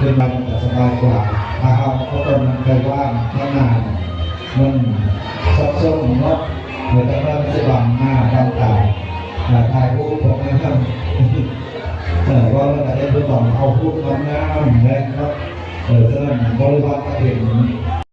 ຂຶ້ນມາມັນກໍສະບາຍກວ່າ. ຖ້າເຮົາເອົາຕົ້ນໄມ້ໄປວາງທາງໜ້າ ມັນສັບສົນເນາະ ແລ້ວກໍມັນຊິບັງໜ້າບັງຕາ. ອ່າ ຖ່າຍຮູບພວກນັ້ນ ເອີ ເວົ້າແລ້ວກໍເຮັດເພື່ອຕ້ອງເອົາຮູບງາມໆແຫຼະເນາະ. ເອີ ສະນັ້ນບໍລິວານກໍເປັນ